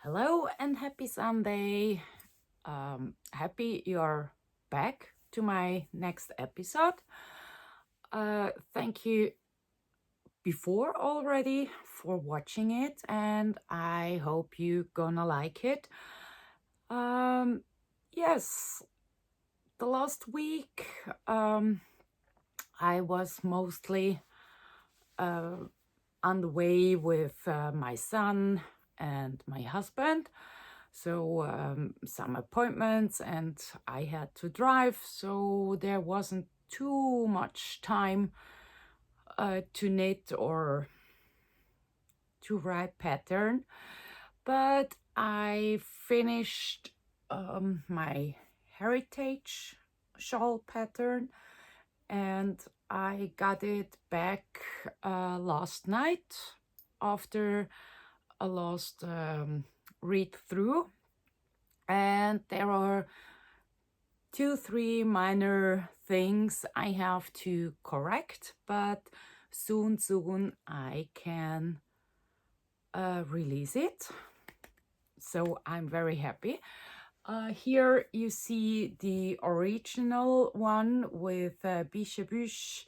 Hello and happy Sunday. Happy you're back to my next episode. Thank you before already for watching it, and I hope you gonna like it. Um, yes, the last week I was mostly on the way with my son and my husband. So some appointments and I had to drive, so there wasn't too much time to knit or to write pattern. But I finished my heritage shawl pattern and I got it back last night after a last read through, and there are 2-3 minor things I have to correct, but soon I can release it, so I'm very happy. Here you see the original one with Biche Buche,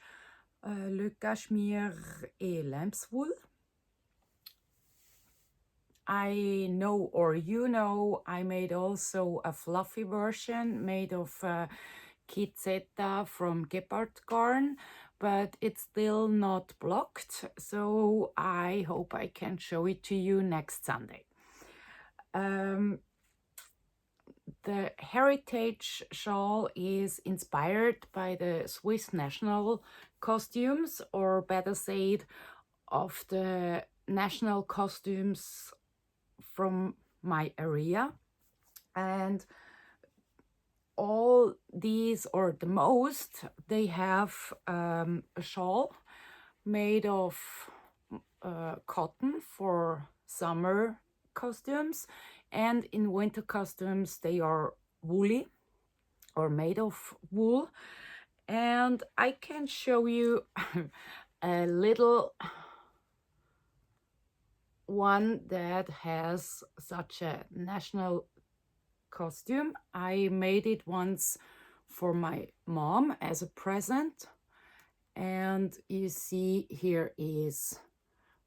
Le Cachemire et Lambswool. I know, or you know, I made also a fluffy version made of Kizetta from Gepard Garn, but it's still not blocked, so I hope I can show it to you next Sunday. The heritage shawl is inspired by the Swiss national costumes, or better said, of the national costumes from my area. And all these, or the most, they have a shawl made of cotton for summer costumes, and in winter costumes they are woolly or made of wool. And I can show you a little one that has such a national costume. I made it once for my mom as a present, and you see here is,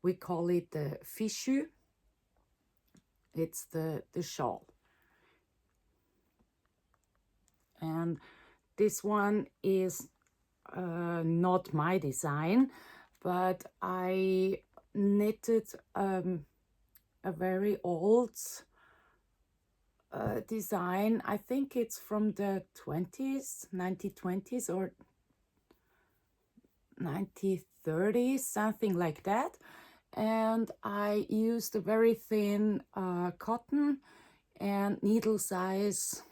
we call it the fichu. It's the shawl, and this one is not my design, but I knitted a very old design. I think it's from the 1920s or 1930s, something like that. And I used a very thin cotton and needle size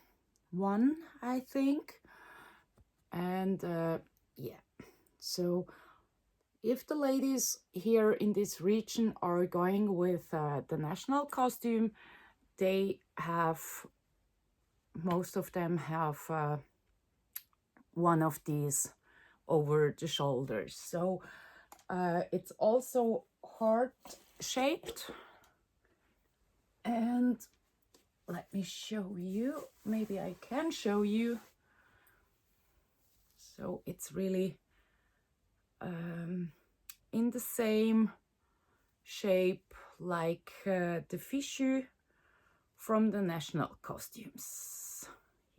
1, I think. And yeah, so if the ladies here in this region are going with the national costume, they have, most of them have one of these over the shoulders. So it's also heart shaped, and let me show you, maybe I can show you. So it's really in the same shape like the fichu from the national costumes.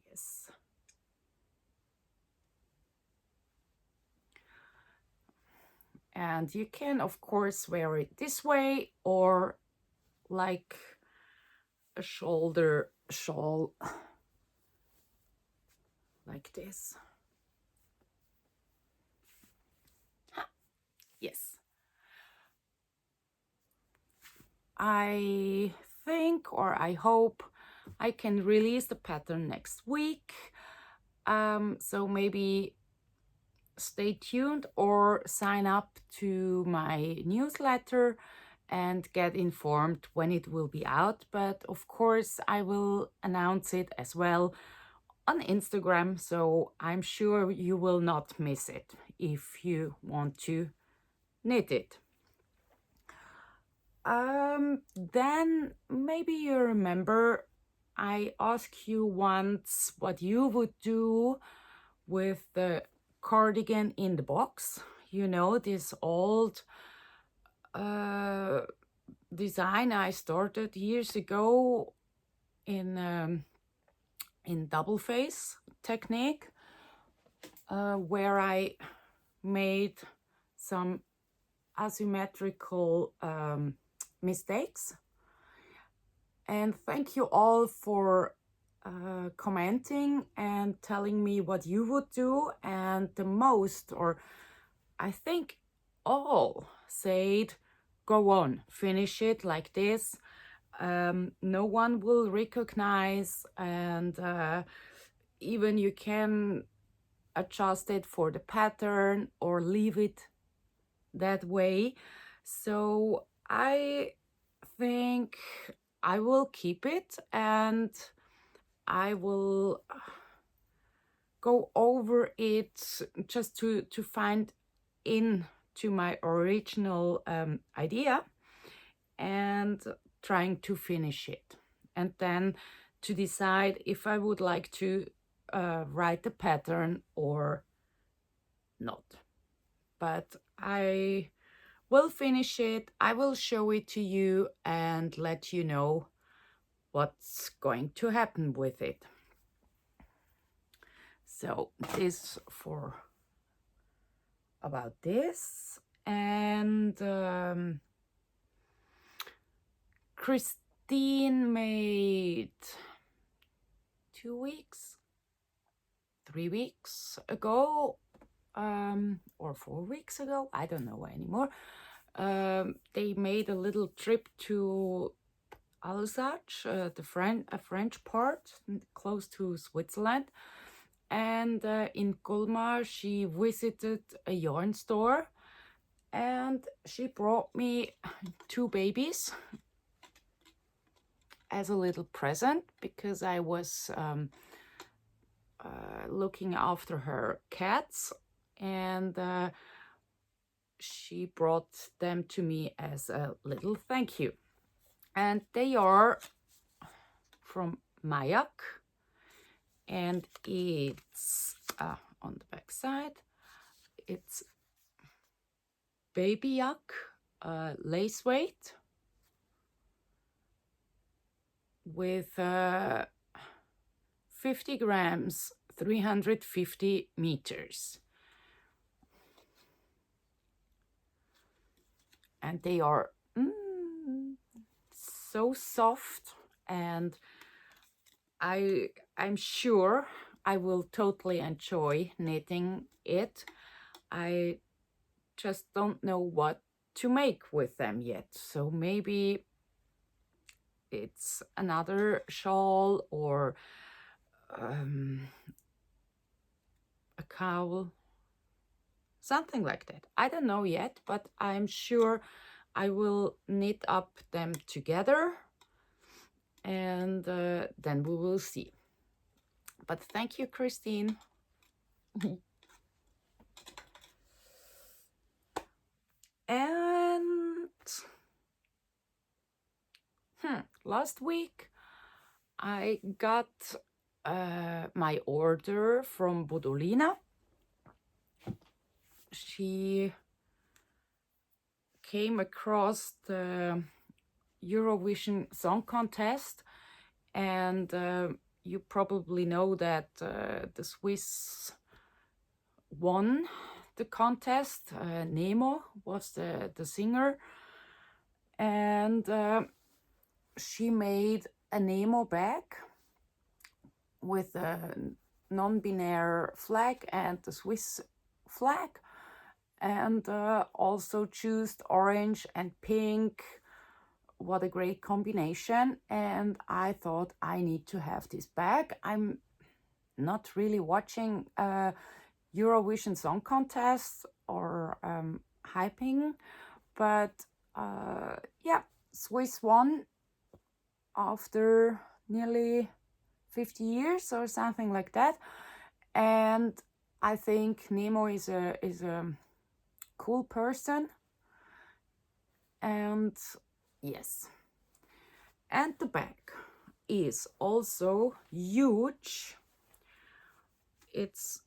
Yes. And you can, of course, wear it this way or like a shoulder shawl like this. Yes. I think, or I hope, I can release the pattern next week. So maybe stay tuned or sign up to my newsletter and get informed when it will be out. But of course, I will announce it as well on Instagram, so I'm sure you will not miss it if you want to knit it. Then maybe you remember I asked you once what you would do with the cardigan in the box. You know, this old design I started years ago in double face technique, where I made some asymmetrical mistakes. And thank you all for commenting and telling me what you would do. And the most, or I think all, said, go on, finish it like this. No one will recognize, and even you can adjust it for the pattern or leave it that way. So I think I will keep it, and I will go over it just to find into my original idea and trying to finish it, and then to decide if I would like to write the pattern or not. But I will finish it, I will show it to you and let you know what's going to happen with it. So this for about this. And Christine made 2 weeks, 3 weeks ago, or 4 weeks ago, I don't know anymore. They made a little trip to Alsace, a French part close to Switzerland. And in Colmar, she visited a yarn store, and she brought me 2 babies as a little present, because I was looking after her cats, and she brought them to me as a little thank you. And they are from Mayak, and it's on the back side, it's baby yak lace weight with 50 grams, 350 meters. And they are so soft, and I'm sure I will totally enjoy knitting it. I just don't know what to make with them yet. So maybe it's another shawl or a cowl, something like that. I don't know yet, but I'm sure I will knit up them together, and then we will see. But thank you, Christine. And last week I got my order from Bodolina. She came across the Eurovision Song Contest, and you probably know that the Swiss won the contest. Nemo was the singer, and she made a Nemo bag with a non-binary flag and the Swiss flag, and also chose orange and pink. What a great combination. And I thought I need to have this bag. I'm not really watching Eurovision Song Contest or hyping, but yeah, Swiss won after nearly 50 years or something like that. And I think Nemo is a cool person, and Yes. And the bag is also huge. It's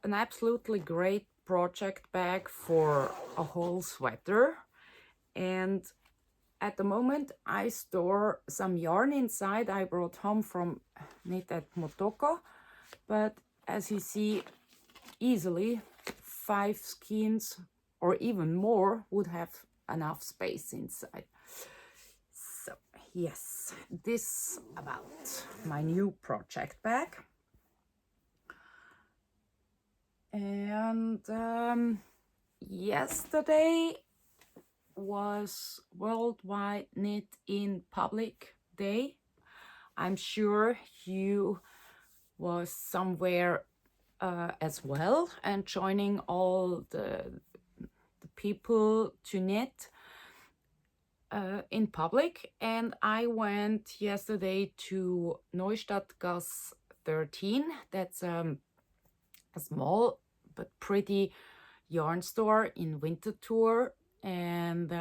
an absolutely great project bag for a whole sweater. And at the moment I store some yarn inside I brought home from Knit at Motoko, but as you see, easily 5 skeins or even more would have enough space inside. So yes, this about my new project bag. And yesterday was Worldwide Knit in Public Day. I'm sure you was somewhere as well and joining all the people to knit in public. And I went yesterday to Neustadtgasse 13. That's a small but pretty yarn store in Winterthur, and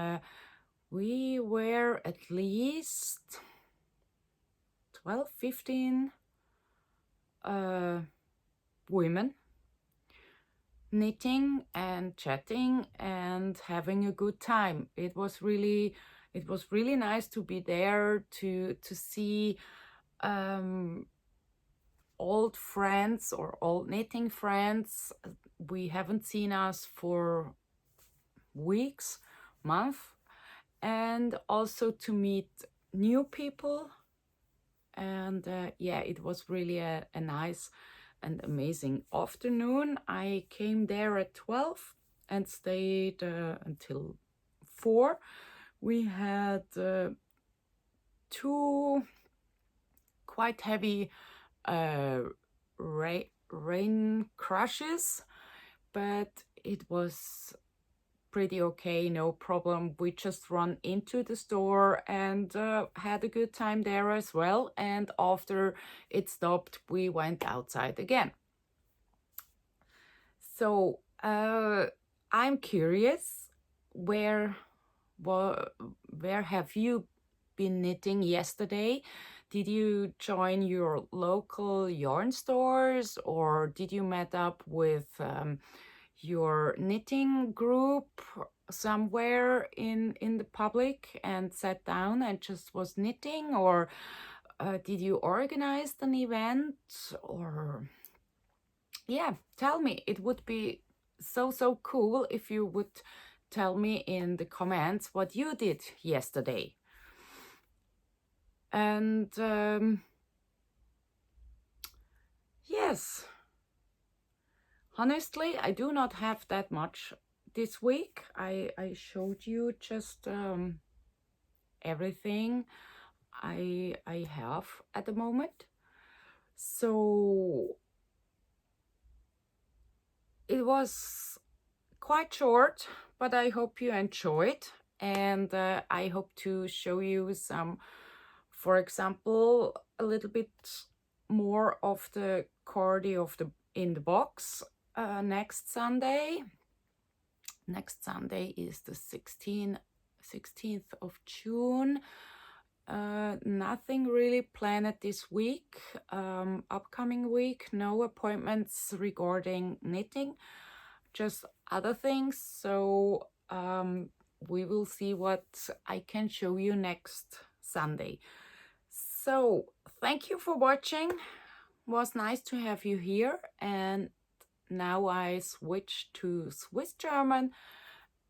we were at least 12, 15 women knitting and chatting and having a good time. It was really nice to be there to see old friends or old knitting friends. We haven't seen us for weeks, months, and also to meet new people. And yeah, it was really a nice and amazing afternoon. I came there at 12 and stayed until 4. We had 2 quite heavy rain crashes, but it was pretty okay, no problem. We just run into the store and had a good time there as well. And after it stopped, we went outside again. So I'm curious, where have you been knitting yesterday? Did you join your local yarn stores, or did you meet up with your knitting group somewhere in the public and sat down and just was knitting, or did you organize an event? Or yeah, tell me. It would be so cool if you would tell me in the comments what you did yesterday. And yes, honestly, I do not have that much this week. I showed you just everything I have at the moment. So it was quite short, but I hope you enjoyed. And I hope to show you some, for example, a little bit more of the cardi in the box next Sunday. Next Sunday is the 16th of June. Nothing really planned this week. Upcoming week, no appointments regarding knitting, just other things. So we will see what I can show you next Sunday. So thank you for watching. It was nice to have you here, and now I switch to Swiss German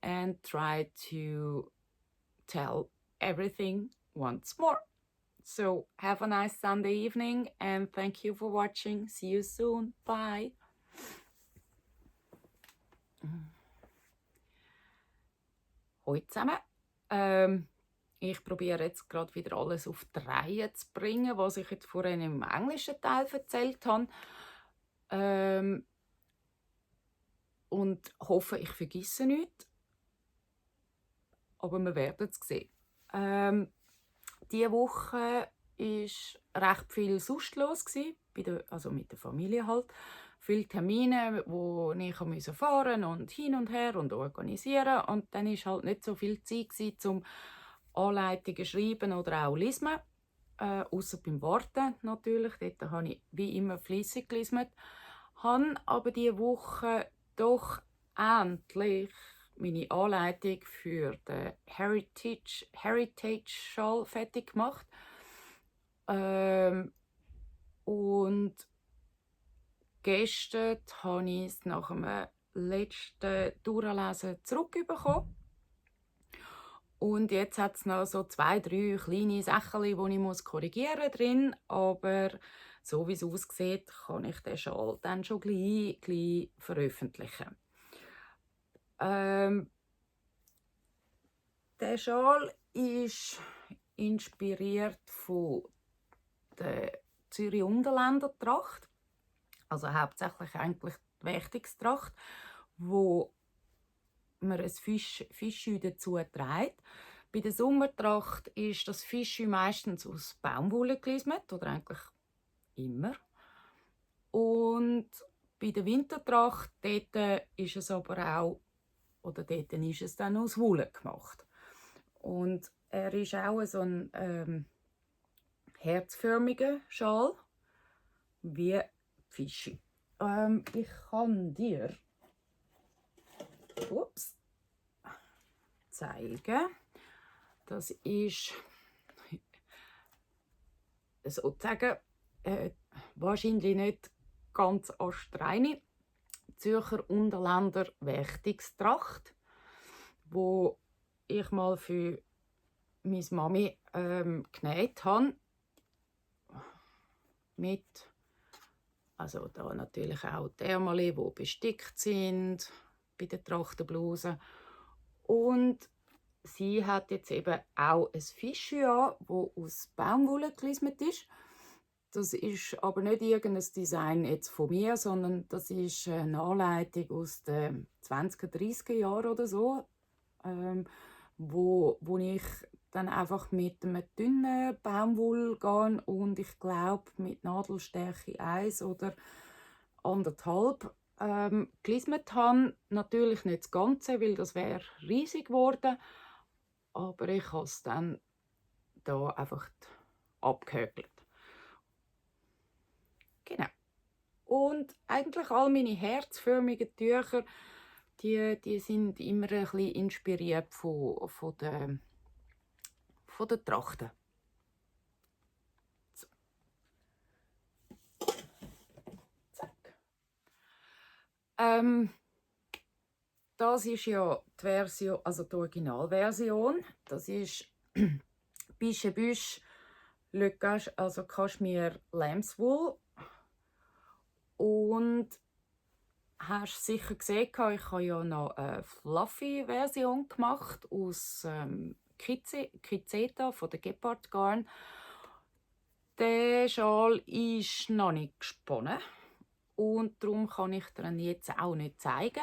and try to tell everything once more. So have a nice Sunday evening and thank you for watching. See you soon. Bye. Hallo zusammen. Ich probiere jetzt gerade wieder alles auf die Reihe zu bringen, was ich jetzt vorhin im englischen Teil erzählt habe. Und hoffe, ich vergesse nichts. Aber wir werden es sehen. Diese Woche war recht viel sonst los, also mit der Familie halt. Viele Termine, wo ich fahren und hin und her und organisieren. Und dann war halt nicht so viel Zeit, um Anleitungen schreiben oder auch lesen. Außer beim Worten natürlich. Dort habe ich wie immer fleissig gelesen. Habe aber diese Woche doch endlich meine Anleitung für den Heritage Schal fertig gemacht. Und gestern habe ich es nach dem letzten Durchlesen zurückbekommen. Und jetzt hat es noch so 2, 3 kleine Sachen, die ich korrigieren drin. Aber so wie es aussieht, kann ich den Schal dann schon gleich veröffentlichen. Der Schal ist inspiriert von der Zürich Unterländer Tracht. Also hauptsächlich eigentlich die Wächtungstracht, wo man ein Fischchen dazu trägt. Bei der Sommertracht ist das Fischchen meistens aus Baumwolle gelismet, oder eigentlich immer. Und bei der Wintertracht dort ist es aber auch, oder dort ist es dann aus Wolle gemacht. Und er ist auch so ein herzförmiger Schal, wie Fische. Ich kann dir zeigen. Das ist sozusagen wahrscheinlich nicht ganz astreine Zürcher Unterländer Wächtungstracht, wo ich mal für meine Mami genäht habe. Mit, also da natürlich auch die Ärmel, die bestickt sind bei den Trachtenblusen. Und sie hat jetzt eben auch ein Fischchen an, das aus Baumwolle gelismet ist. Das ist aber nicht irgendein Design jetzt von mir, sondern das ist eine Anleitung aus den 20er, 30er Jahren oder so, wo ich dann einfach mit einem dünnen Baumwollgarn und ich glaube mit Nadelstärke 1 oder 1,5 gelismet habe. Natürlich nicht das Ganze, weil das wäre riesig geworden. Aber ich habe es dann da einfach abgehökelt. Genau. Und eigentlich all meine herzförmigen Tücher, die sind immer ein bisschen inspiriert von den Trachten. So. Zack. Das ist ja die Version, also die Originalversion. Das ist Biche Büsch Le Cache, also Kaschmir Lambswool. Und hast sicher gesehen, ich habe ja noch eine fluffy Version gemacht aus Kizeta von der Gepard Garn. Der Schal ist noch nicht gesponnen und darum kann ich dir ihn jetzt auch nicht zeigen.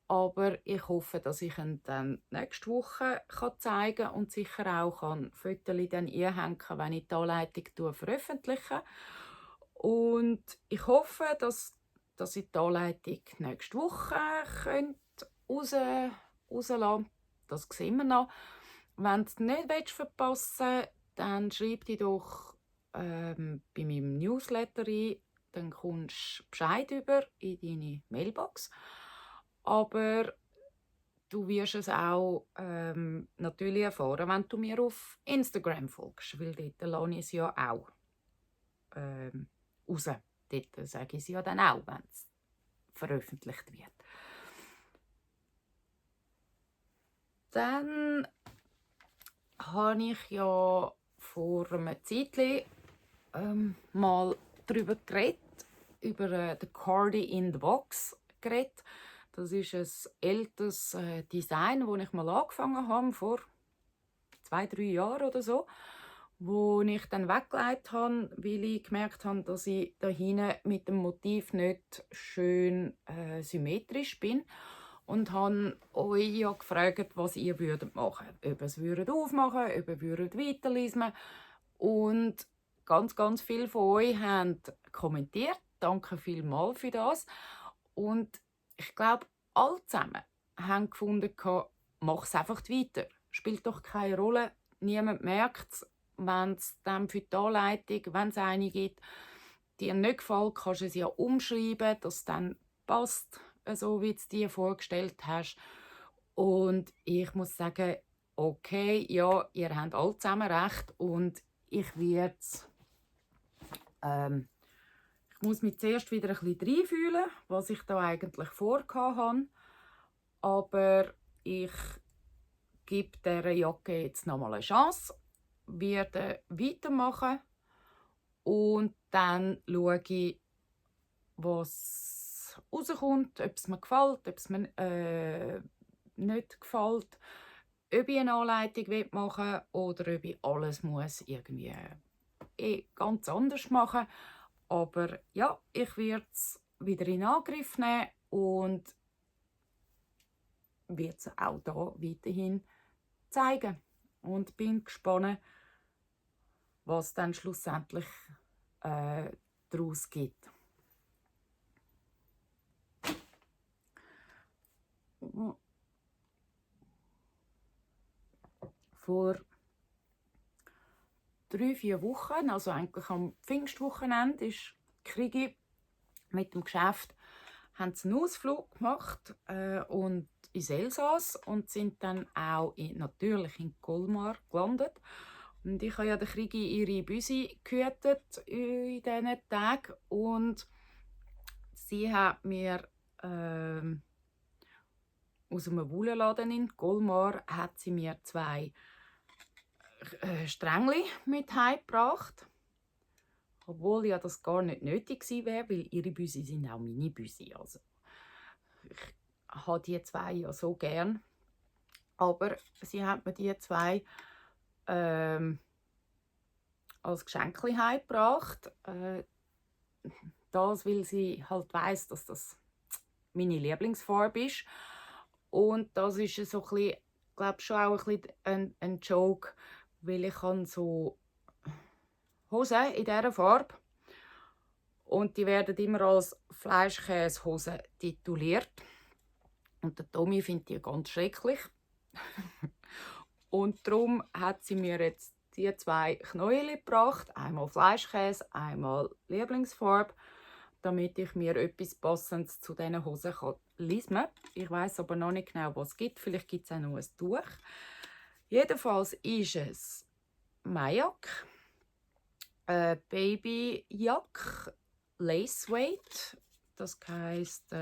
Aber ich hoffe, dass ich ihn dann nächste Woche zeigen kann und sicher auch Fotos dann einhängen, wenn ich die Anleitung veröffentliche. Und ich hoffe, dass ich die Anleitung nächste Woche rauslassen könnt. Das sehen wir noch. Wenn du es nicht verpassen willst, dann schreib dich doch bei meinem Newsletter ein. Dann kommst du Bescheid über in deine Mailbox. Aber du wirst es auch natürlich erfahren, wenn du mir auf Instagram folgst, weil dort lasse ich es ja auch raus. Dort sage ich es ja dann auch, wenn es veröffentlicht wird. Dann habe ich ja vor einem Zeitchen mal darüber geredet, über den Cardi in the Box geredet. Das ist ein älteres Design, das ich mal angefangen habe, vor 2, 3 Jahren oder so, wo ich dann weggelegt habe, weil ich gemerkt habe, dass ich da hinten mit dem Motiv nicht schön symmetrisch bin. Und habe euch ja gefragt, was ihr würdet machen. Ob ihr es würdet aufmachen, ob ihr würdet weiterlesen. Und ganz viele von euch haben kommentiert. Danke vielmals für das. Und ich glaube, alle zusammen haben gefunden, mach es einfach weiter. Spielt doch keine Rolle, niemand merkt es, wenn es dann für die Anleitung, wenn es eine gibt, dir nicht gefällt, kannst du es ja umschreiben, dass es dann passt, so wie du es dir vorgestellt hast. Und ich muss sagen, okay, ja, ihr habt alle zusammen recht und ich werde ich muss mich zuerst wieder ein bisschen reinfühlen, was ich da eigentlich vorgehabt habe. Aber ich gebe dieser Jacke jetzt nochmal eine Chance, werde weitermachen und dann schaue ich, was rauskommt, ob es mir gefällt, ob es mir nicht gefällt, ob ich eine Anleitung machen will oder ob ich alles muss irgendwie ganz anders machen. Aber ja, ich werde es wieder in Angriff nehmen und werde es auch hier weiterhin zeigen. Und bin gespannt, was dann schlussendlich daraus gibt. Vor 3-4 Wochen, also eigentlich am Pfingstwochenende, ist Krigi mit dem Geschäft haben sie einen Ausflug gemacht und ins Elsass und sind dann auch natürlich in Colmar gelandet. Und ich habe ja der Krigi ihre Büsi gehütet in diesen Tagen und sie hat mir aus einem Wollenladen in Colmar hat sie mir 2 Strängli mit heimgebracht. Obwohl ja das gar nicht nötig gewesen wäre, weil ihre Büsi sind auch meine Büsi. Also ich habe die 2 ja so gern. Aber sie hat mir die 2 als Geschenk heimgebracht. Das, weil sie halt weiss, dass das meine Lieblingsfarbe ist. Und das ist so ein bisschen, glaube schon auch ein bisschen ein Joke, weil ich habe so Hosen in dieser Farbe und die werden immer als Fleischkäsehosen tituliert. Und der Tommy findet die ganz schrecklich. Und darum hat sie mir jetzt die 2 Knäuel gebracht, einmal Fleischkäse, einmal Lieblingsfarbe, damit ich mir etwas Passendes zu diesen Hosen leisten kann. Ich weiß aber noch nicht genau, was es gibt. Vielleicht gibt es auch noch ein Tuch. Jedenfalls ist es Mayak, Babyjack, Laceweight. Das heisst,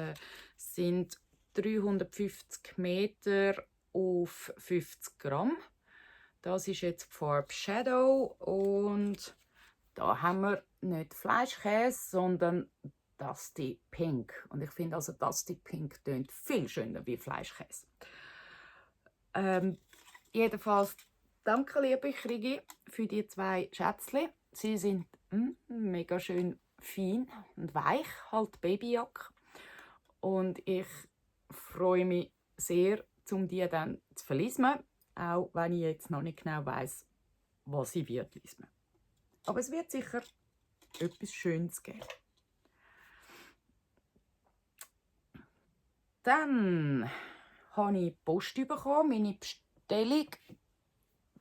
sind 350 Meter auf 50 Gramm. Das ist jetzt die Farbe Shadow und da haben wir nicht Fleischkäse, sondern Dusty Pink. Und ich finde also Dusty Pink tönt viel schöner wie Fleischkäse. Jedenfalls danke, liebe Krigi, für die 2 Schätzchen. Sie sind mega schön fein und weich, halt Babyjack. Und ich freue mich sehr, um die dann zu verlismen, auch wenn ich jetzt noch nicht genau weiss, was ich wird lismen. Aber es wird sicher etwas Schönes geben. Dann habe ich Post bekommen. Meine Bestellung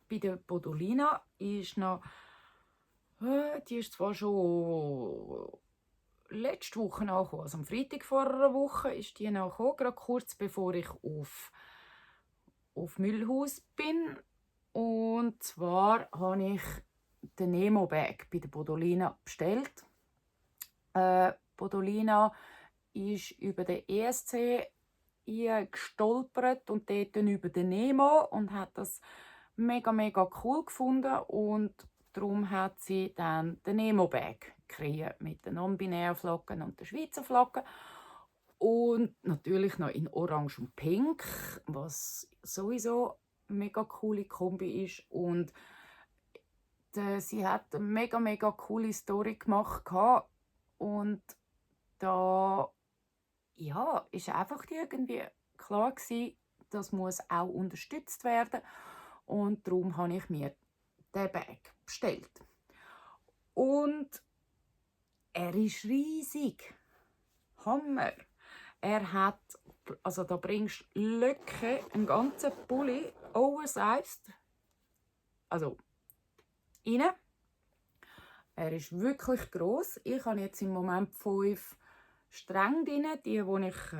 bei der Podolina ist noch, die ist zwar schon letzte Woche angekommen, also am Freitag vor einer Woche ist die angekommen, gerade kurz bevor ich auf Müllhaus bin. Und zwar habe ich den Nemo-Bag bei der Podolina bestellt. Podolina ist über den ESC gestolpert und dort dann über den Nemo und hat das mega cool gefunden und darum hat sie dann den Nemo-Bag kreiert mit den non-binären Flocken und der Schweizer Flagge und natürlich noch in Orange und Pink, was sowieso eine mega coole Kombi ist. Und sie hat eine mega coole Story gemacht und da ja, ist einfach irgendwie klar gewesen, das muss auch unterstützt werden und darum habe ich mir den Bag bestellt. Und er ist riesig. Hammer. Er hat, also da bringst du Löcke, einen ganzen Pulli, oversized, also rein. Er ist wirklich gross. Ich habe jetzt im Moment 5 Stränge drin, die ich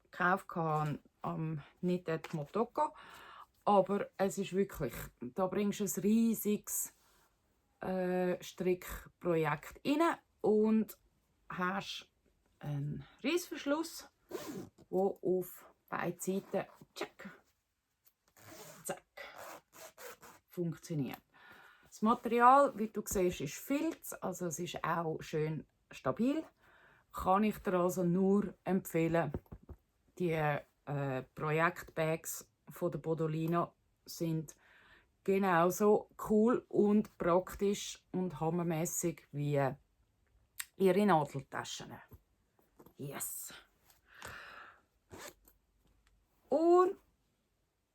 gekauft habe am Knitted Motoko. Aber es ist wirklich, da bringst du ein riesiges Strickprojekt rein und hast einen Reissverschluss, der auf beiden Seiten zack, funktioniert. Das Material, wie du siehst, ist Filz, also es ist auch schön stabil. Kann ich dir also nur empfehlen. Die Projektbags von der Bodolino sind genauso cool und praktisch und hammermäßig wie ihre Nadeltaschen. Yes! Und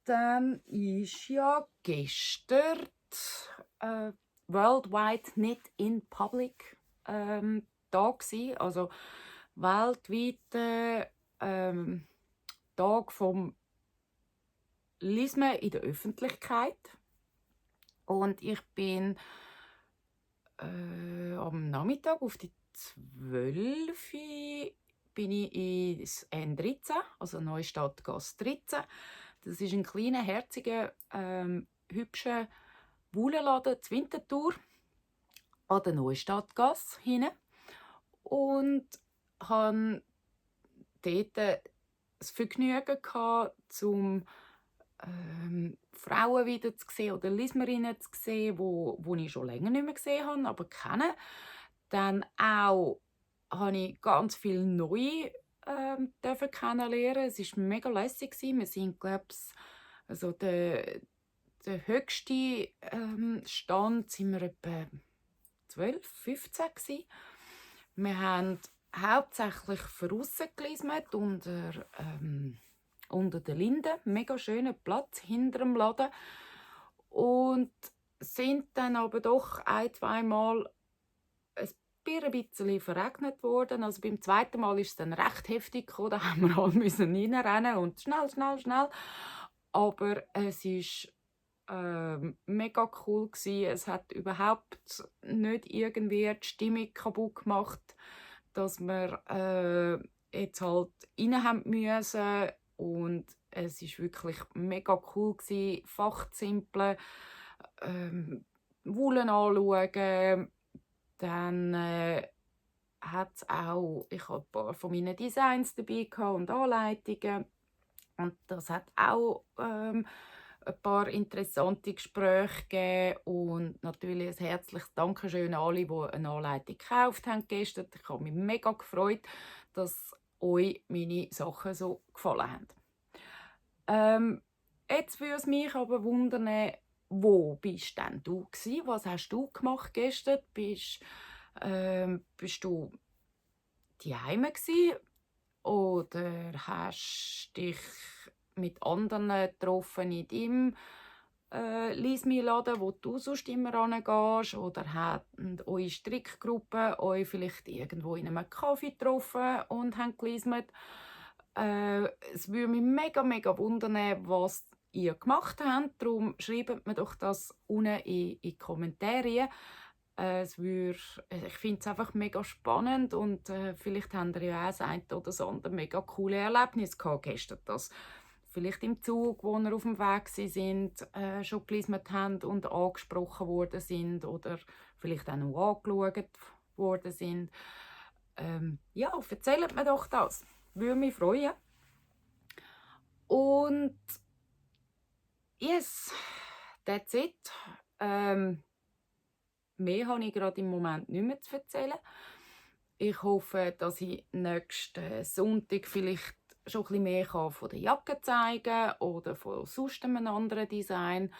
dann ist ja gestern Worldwide Knit in Public da gewesen, also weltweiter Tag vom Lismen in der Öffentlichkeit. Und ich bin am Nachmittag auf die 12 bin ich ins N13, also Neustadtgasse 13. Das ist ein kleiner, herziger, hübscher Wollenladen zur Winterthur an der Neustadtgasse hinten. Und hatte dort das Vergnügen gehabt, Frauen wieder zu sehen oder Lismerinnen zu sehen, wo ich schon länger nicht mehr gesehen habe, aber kenne. Dann auch habe ich ganz viele neue kennenlernen. Es war mega lässig. Wir sind, glaube ich, also der höchste Stand sind wir etwa 12, 15 gewesen. Wir haben hauptsächlich draussen gelismet unter den Linden. Mega schöner Platz hinter dem Laden. Und sind dann aber doch ein-, zweimal ein bisschen verregnet worden. Also beim zweiten Mal ist es dann recht heftig gekommen. Da haben wir alle reinrennen und schnell. Aber es war mega cool gewesen. Es hat überhaupt nicht irgendwie die Stimmung kaputt gemacht, dass wir jetzt halt rein haben müssen. Und es war wirklich mega cool gewesen. Fachzimpeln, Wollen anschauen. Dann hat's auch, ich hatte ein paar von meinen Designs dabei und Anleitungen. Und das hat auch ein paar interessante Gespräche gegeben. Und natürlich ein herzliches Dankeschön an alle, die eine Anleitung gekauft haben gestern. Ich habe mich mega gefreut, dass euch meine Sachen so gefallen haben. Jetzt würde es mich aber wundern, wo bist denn du gsi? Was hast du gemacht gestern? Bist du daheim gsi oder hast dich mit anderen getroffen in deinem Liesmi-Laden, wo du sonst immer hingehst? Oder hat eure Strickgruppe euch vielleicht irgendwo in einem Kaffee getroffen und haben gelismet? Es würde mich mega wundern, was ihr gemacht habt. Darum schreibt mir doch das unten in die Kommentare. Ich finde es einfach mega spannend und vielleicht habt ihr ja auch das eine oder das andere mega coole Erlebnis gehabt gestern, dass vielleicht im Zug, wo ihr auf dem Weg sind, schon gelismet haben und angesprochen worden sind oder vielleicht auch noch angeschaut worden sind. Ja, erzählt mir doch das. Würde mich freuen. Und yes, that's it. Mehr habe ich gerade im Moment nicht mehr zu erzählen. Ich hoffe, dass ich nächsten Sonntag vielleicht schon ein bisschen mehr von der Jacke zeigen kann oder von sonst einem anderen Design.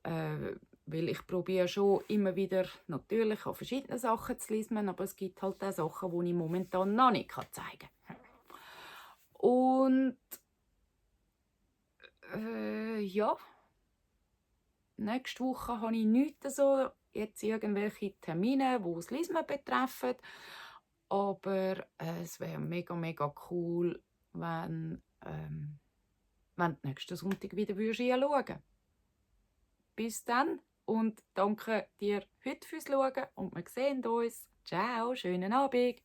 Weil ich probiere schon immer wieder natürlich an verschiedene Sachen zu lesen, aber es gibt halt auch Sachen, die ich momentan noch nicht zeigen kann. Und ja, nächste Woche habe ich nichts so, jetzt irgendwelche Termine, die das Lesen betreffen. Aber es wäre mega cool, wenn du nächsten Sonntag wieder reinschauen würdest. Bis dann! und danke dir heute fürs Schauen und wir sehen uns. Ciao, schönen Abend.